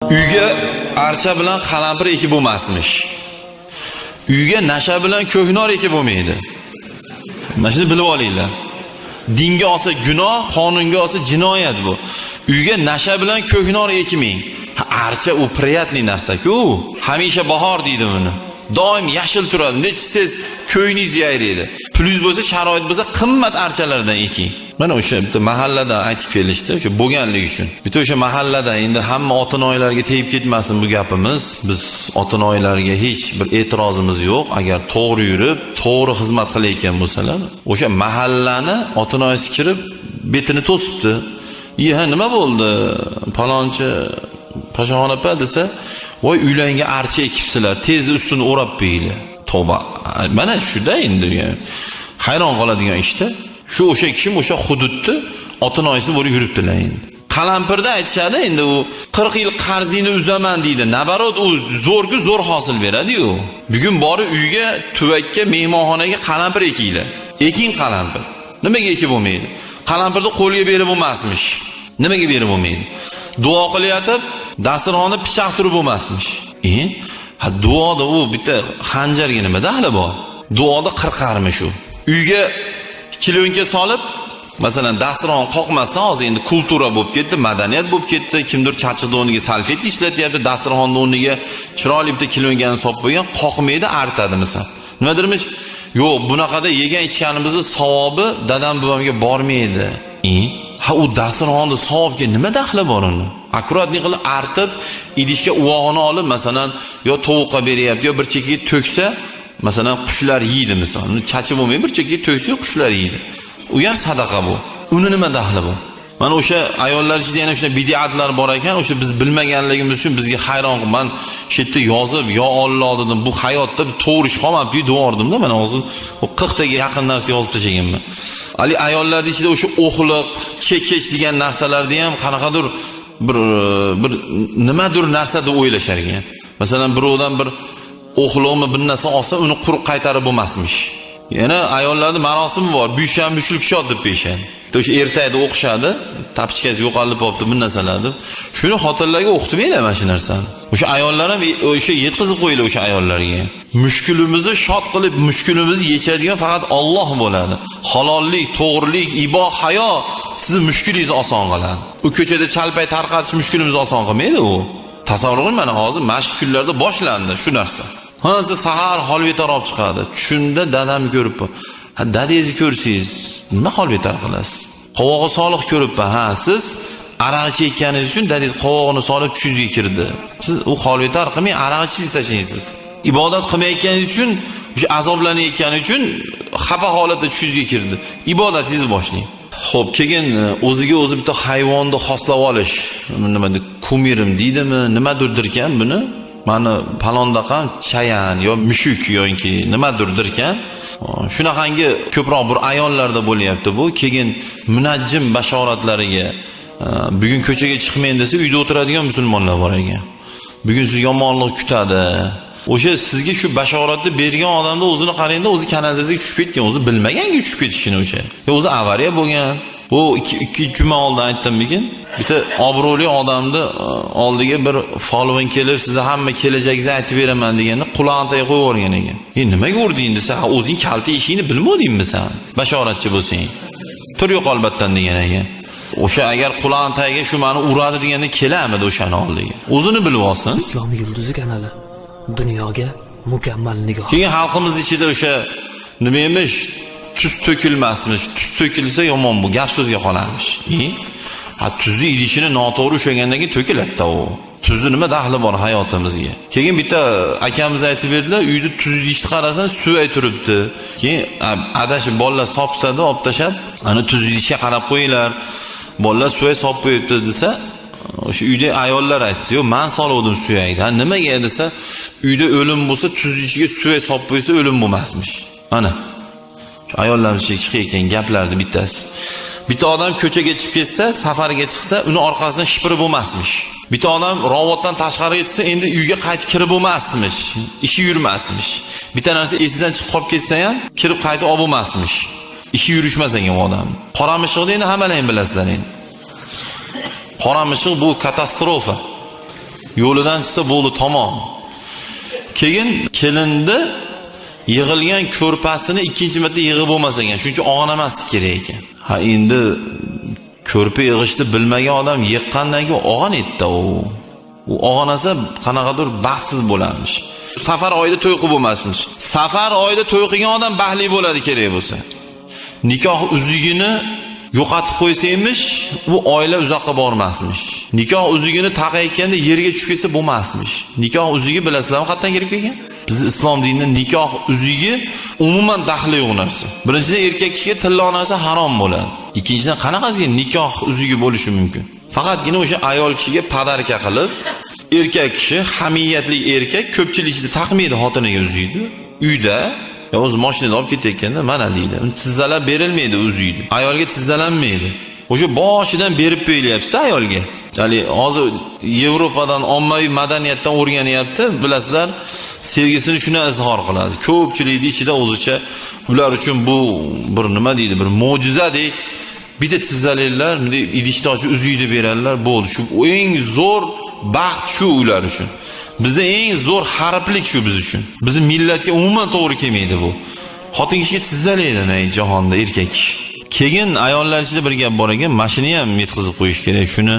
Uyga archa bilan qalampir ekib bo'lmasmish. Uyga nasha bilan ko'knor ekib bo'lmaydi. Mana shuni bilib olinglar. Dinga olsa gunoh, qonunga olsa jinoyat bu. Uyga nasha bilan ko'knor ekmang. Ha, archa u приятный narsa-ku. Hamisha bahor deydi uni. Doim yashil turadi. Nechsiz ko'nglingiz yayraydi. Pulingiz bo'lsa, sharoit bo'lsa, qimmat archalardan eking. Mana o'sha bitta mahalladan aytib kelishdi, o'sha bo'lganligi uchun. Bitta o'sha mahallada endi hamma ota-onalarga tegib ketmasin bu gapimiz. Biz ota-onalarga hech bir e'tirozimiz yo'q. Agar to'g'ri yurib, to'g'ri xizmat qilayotgan bo'lsalar, o'sha mahallani ota-onasi kirib betini to'sibdi. "Iy, ha, nima bo'ldi? Palonchi Pashaxon opa" desa, "Voy, uylaringga archa ekibsizlar, tezda ustini o'rab qo'yinglar." Tavba. Mana shuda endi hayron qoladigan ishda. Shu o'sha kishi o'sha hududni ota-onasi bo'lib yuribdilar endi. Qalampirda aytishadi endi u 40 yil qarzingni uzaman deydi. Наоборот, u zo'rku zo'r hosil beradi-yu. Bugun borib uyga, tuvakka, mehmonxonaga qalampir ekinglar. Eking qalampir. Nimaga ekib bo'lmaydi? Qalampirni qo'lga berib bo'lmasmish. Nimaga berib bo'lmaydi? Duo qilayotib dasturxonda pichoq turib bo'lmasmish. E? Ha, duoda u bitta xanjarga nima daxli bor? Duoda qirqarmish u. Uyga kilonka solib, masalan, dasturxon qoqmasdan, hozir endi культура bo'lib ketdi, madaniyat bo'lib ketdi. Kimdir chachiqni o'rniga salfetka ishlatyapti, dasturxonni o'rniga chiroyli bitta kilonkani solib qo'ygan, qoqmaydi, artadi misol. Nimadirmish? Yo'q, bunaqada yegan ichganimizni savobi dadam buvamga bormaydi. E? Ha, u dasturxonni savobga nima daxli bor uni? Аккуратный qilib artib, idishga uvog'ini olib, masalan, yo tovuqqa beryapti, yo bir chekkaga to'ksa, masalan, qushlar yeydi misol. Uni chachib bo'lmaydi, bir chekkaga to'ksa qushlar yeydi. U ham sadaqa bu. Uni nima daxli bu? Mana o'sha ayollar ichida yana shunday bid'atlar bor ekan, o'sha biz bilmaganligimiz uchun bizga hayron. Man shu yerda yozib, "Yo Olloh" dedim, bu hayotda to'g'ri ish qolmabdi devordim-da, mana hozir u 40 taga yaqin narsa yozib tashlaganman. Hali ayollar ichida o'sha o'xliq, chekich degan narsalarni ham qanaqadir bir nimadir narsa deb o'ylashar ekan. Masalan, birovdan bir o'xliqmi bir narsa olsa, uni quruq qaytarib bo'lmasmish. Yana ayollarda marosimi bor, buysham mushuk shod deb deyishadi. O'sha ertakda o'qishadi, tapichkasi yo'qolib qolibdi bir narsalar deb. Shuni xotinlarga o'qitmanglar mana shu narsani. O'sha ayollar ham o'sha yetkazib qo'yinglar o'sha ayollarga. Mushkulimizni shod qilib, mushkulimizni yechadigan faqat Alloh bo'ladi. Halollik, to'g'rilik, ibo, hayo sizni mushkulingizni oson qiladi. U ko'chada chalpay tarqatish mushkulimizni oson qilmaydi u. Tasavvur qiling, mana hozir mana shu kunlarda boshlandi shu narsa. Ha, sahar holvetar olib chiqadi. Tushunda dadamni ko'ribman. Ha, dadangizni ko'rsangiz, nima holvetar qilasiz? Qovog'i soliq ko'ribman. Ha, siz aroq ichayotganingiz uchun dadangiz qovog'ini solib tushingizga kirdi. Siz u holvetar qilmay, aroq ichingizni tashlaysiz. Ibodat qilmayotganingiz uchun, o'sha azoblanayotgani uchun xafa holatda tushingizga kirdi. Ibodatingizni boshlang. Xo'p, keyin o'ziga o'zi bitta hayvonni xoslab olish, nima deydi, кумир im deydimi, nimadir dirkan buni. Mani palondaqa chayan yo mushuk yoki nimadir dirkan. Shunaqangi ko'proq bir ayollarda bo'lyapti bu. Keyin munajjim bashoratlariga bugun ko'chaga chiqmang desa, uyda o'tiradigan musulmonlar bor ekan. Bugun siz yomonlik kutadi. O'sha sizga shu bashoratni bergan odamda o'zini qarangda, o'zi kanalizatsiyaga tushib ketgan, o'zi bilmaganga tushib ketishini o'sha. Yo o'zi avariya bo'lgan. Bu ikki juma oldin aytdimmikin? Bitta obro'li odamni oldiga bir folbin kelib, sizni hamma kelajagingizni aytib beraman deganda qulog'ini tagiga qo'yib yuborgan ekan. "E, nimaga urding?" desa, "Ha, o'zing kalta eshikni bilmadingmi san? Bashoratchi bo'lsang. Tur yo'qol batdan" degan ekan. O'sha agar qulog'ini tagiga shu mani uradi deganda kelamidi o'shani oldiga? O'zini bilib olsin. Islom yulduzi kanali dunyoga mukammal nigoh. Keyin xalqimiz ichida o'sha nima emish, tuz to'kilmasmish, tuz to'kilsa yomon bu, gap so'zga qolarmish. E? Ha, tuzni idishini noto'g'ri ushlagandan keyin to'kiladi-da u. Tuzni nima daxli bor hayotimizga? Keyin bitta akamiz aytib berdilar, uyda tuz idishni qarasan, suvay turibdi. Keyin adashib bolalar sopsada olib tashlab, ana tuz idishga qarab qo'yinglar. Bolalar suvay solib qo'yibdi desa, o'sha uyda ayollar aytdi, "Yo'q, men soluvdim suyakni." Ha, nimaga desa, uyda o'lim bo'lsa, tuz ichiga suvay solib qo'ysa o'lim bo'lmasmish. Mana. Shu ayollarimiz ichiga chiqayotgan gaplarni bittasi. Bitta odam ko'chaga chiqib ketsa, safarga chiqsa, uni orqasidan shipirib bo'lmasmish. Bitta odam rovotdan tashqariga chiqsa, endi uyga qaytib kirib bo'lmasmish, ishi yurmasmish. Bitta narsa esidan chiqib qolib ketsa ham, kirib qaytib olib bo'lmasmish. Ishi yurishmas ekan u odam. Qora mishiqni endi hammalaring bilasizlar endi. Qora mishiq bu katastrofa. Yo'lidan chiqsa bo'ldi, tamom. Keyin kelinni yig'ilgan ko'rpasini ikkinchi marta yig'ib bo'lmas ekan. Shuning uchun og'namaslik kerak ekan. Ha, endi ko'rpa yig'ishni bilmagan odam yiqqandan keyin og'anaydi-da u. U og'anasa qanaqadir baxtsiz bo'larmish. Safar oyida to'y qilib bo'lmasmish. Safar oyida to'y qilgan odam baxtli bo'ladi kerak bo'lsa. Nikoh uzugini yo'qotib qo'ysaymish, u oila uzoqqa bormasmish. Nikoh uzugini taqayotganda yerga tushib ketsa bo'lmasmish. Nikoh uzugi bilasizlarmi qayerdan kirib kelgan? Biz islom dinida nikoh uzugi umuman daxli yo'q narsa. Birinchidan, erkak kishiga tilla narsa harom bo'ladi. Ikkinchidan, qanaqasiga nikoh uzugi bo'lishi mumkin? Faqatgina o'sha ayol kishiga podarka qilib, erkak kishi, hamiyatli erkak ko'pchilik ichida taqmaydi xotiniga uzukni. Uyda yo o'zi mashinada olib ketayotganda mana deydi. Uni tizzalab berilmaydi uzukni. Ayolga tizzalanmaydi. O'sha boshidan berib qo'yilyapti ayolga. Ya'ni hozir Yevropadan ommaviy madaniyatdan o'rganyapti, bilasizlar, sevgisini shuni izhor qiladi. Ko'pchilikning ichida o'zicha ular uchun bu bir nima deydi, bir mo'jizadek bitta tizzalaydilar, bunday idishni ochib uzukni beradilar, bo'ldi. Shu eng zo'r baxt shu ular uchun. Bizda eng zo'r harflik shu biz uchun. Bizning millatga umuman to'g'ri kelmaydi bu. Xotin kishiga tizzalaydi jahonda erkak kishi. Keyin ayollar ichida bir gap bor ekan, mashini ham yetkazib qo'yish kerak. Shuni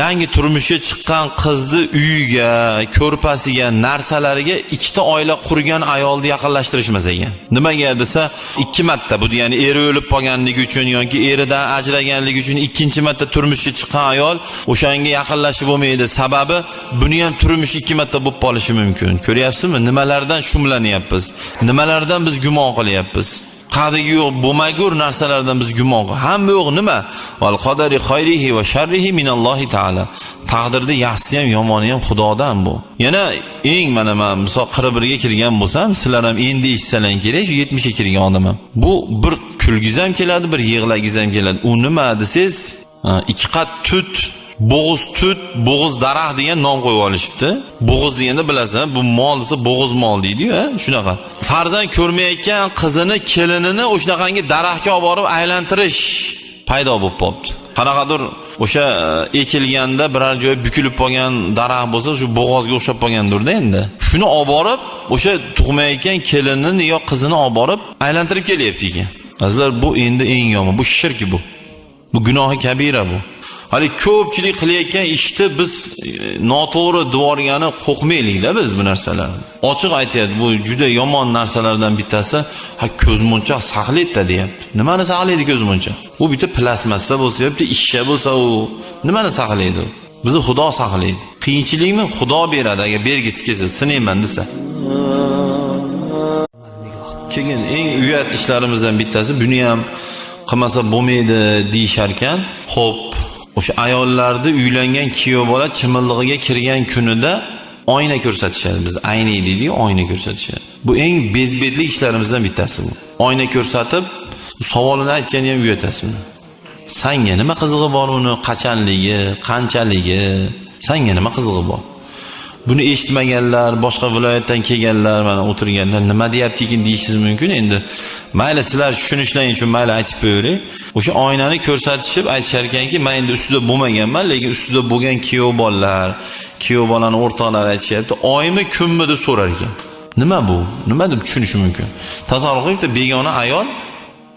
yangi turmushga chiqqan qizni uyiga, ko'rpasiga, narsalariga ikkita oila qurgan ayolni yaqinlashtirishmas ekan. Nimaga desa, ikki marta bu degani eri o'lib qolganligi uchun yoki eridan ajraganligi uchun ikkinchi marta turmushga chiqqan ayol o'shanga yaqinlashib bo'lmaydi. Sababi buni ham turmushi ikki marta bo'lib qolishi mumkin. Ko'ryapsizmi? Nimalardan shumlanyapmiz? Nimalardan biz gumon qilyapmiz? Qadigi yo'q bo'lmagur narsalardan biz gumon qil. Hamma yo'q nima? Val qadari xayrihi va sharrihi minallohi taala. Taqdirda yaxshisi ham yomoni ham Xudodan bu. Yana eng mana men misol 41 ga kirgan bo'lsam, sizlar ham endi eshitsalar kerak, shu 70 ga kirgan odam ham. Bu bir kulgiz ham keladi, bir yig'lagiz ham keladi. U nima desangiz, ikki qat tut, bo'g'iz tut, bo'g'iz daraxt degan nom qo'yib olishibdi. Bo'g'iz deganda bilasan, bu mol desa bo'g'iz mol deydi-yu, shunaqa. Farzand ko'rmayotgan qizini, kelinini o'shanaqangi daraxtga olib borib aylantirish paydo bo'lib qolibdi. Qanaqadir o'sha ekilganda biror joyi bukilib qolgan daraxt bo'lsa, shu bo'g'ozga o'xshab qolgandir-da endi. Shuni olib borib, o'sha tug'mayotgan kelinini yo qizini olib borib aylantirib kelyapti ekan. Azizlar, bu endi eng yomon, bu shirk bu. Bu gunohi kabira bu. Hali ko'pchilik qilayotgan ishni biz noto'g'ri devorgani qo'rqmaylik-da biz bu narsalarni. Ochiq aytyapti, bu juda yomon narsalardan bittasi, ha ko'zmunchoq saqlaydi deyapti. Nimani saqlaydi ko'zmunchoq? U bitta plastmassa bo'lsa, bitta ishsha bo'lsa u nimani saqlaydi? Bizni Xudo saqlaydi. Qiyinchilikmi? Xudo beradi agar bergisi kelsa, sinayman desa. Keyin eng uyat ishlarimizdan bittasi, buni ham qilmasa bo'lmaydi deyishar ekan. Xo'p, o'sha ayollarni uylangan kuyov bola chimildig'iga kirgan kunida oyna ko'rsatishadi. Biz ayni deydik, oyna ko'rsatishadi. Bu eng bezbetlik ishlarimizdan bittasi bu. Oyna ko'rsatib, savolini aytgani ham uyatasiz uni. Sanga nima qizig'i bor uni qachanligi, qanchaligi, sanga nima qizig'i bor? Buni eshitmaganlar, boshqa viloyatdan kelganlar, mana o'tirganlar nima deyapti ekan deyishingiz mumkin endi. Mayli sizlar tushunishlaring uchun mayli aytib qo'yavering. O'sha oynani ko'rsatishib aytishar ekanki, men endi ustida bo'lmaganman, lekin ustida bo'lgan kuyov bolalar, kuyov bolani o'rtoqlari aytishyapti, oymi, kunmi deb so'rar ekan. Nima bu? Nima deb tushunish mumkin? Tasavvur qiling, bitta begona ayol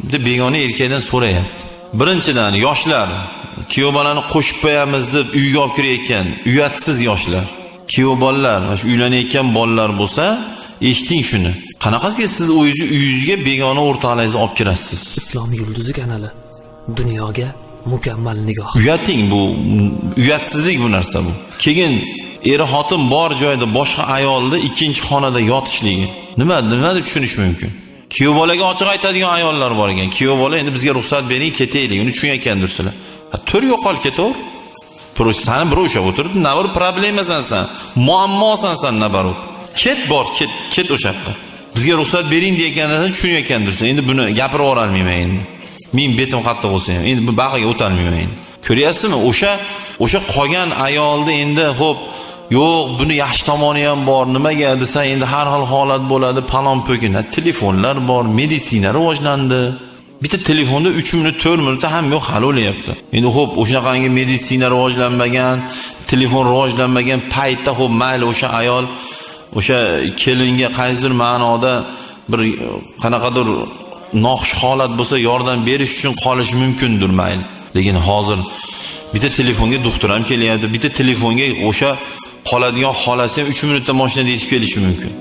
bitta begona erkakdan so'rayapti. Birinchidan, yoshlar kuyov bolani qo'shib qo'yamiz deb uyga olib kirayotgan uyatsiz yoshlar. Kuyov bolalar, mana shu uylanayotgan bolalar bo'lsa, eshiting shuni. Qanaqasiga siz o'zingizni uyingizga begona o'rtoqlaringizni olib kirasiz? Islom yulduzi kanali dunyoga mukammal nigoh. Uyating bu, uyatsizlik bu narsa bu. Keyin eri xotin bor joyda boshqa ayolni ikkinchi xonada yotishligi. Nima deb tushunish mumkin? Kuyov bolaga ochiq aytadigan ayollar bor ekan. Kuyov bola endi bizga ruxsat bering, ketaylik. Uni tushunayotgandirsizlar. Ha, tur yo'qol ketaver. Sani birov ushlab o'tiribdi, na bir problemasan san, muammosan san nabarot. Ket bor, ket, ket o'sha yoqqa. Bizga ruxsat bering deganlardan tushunayotgandirsan. Endi buni gapirib yuborolmayman endi. Men betim qattiq bo'lsa ham, endi bu bag'iga o'tolmayman endi. Ko'ryapsizmi? O'sha qolgan ayolni endi xo'p, yo'q, buni yaxshi tomoni ham bor. Nimaga desa, endi har xil holat bo'ladi, palon po'kin. Telefonlar bor, meditsina rivojlandi. Bitta telefonda 3 minut, 4 minutda hamma yo'q hal bo'lyapti. Endi xo'p, o'shanaqangi meditsina rivojlanmagan, telefon rivojlanmagan paytda xo'p, mayli o'sha ayol o'sha kelinga qaysidir ma'noda bir qanaqadir noxush holat bo'lsa yordam berish uchun qolishi mumkindir mayli. Lekin hozir bitta telefonga doktor ham kelyapti, bitta telefonga o'sha qoladigan xolasi ham 3 minutda mashinada yetib kelishi mumkin.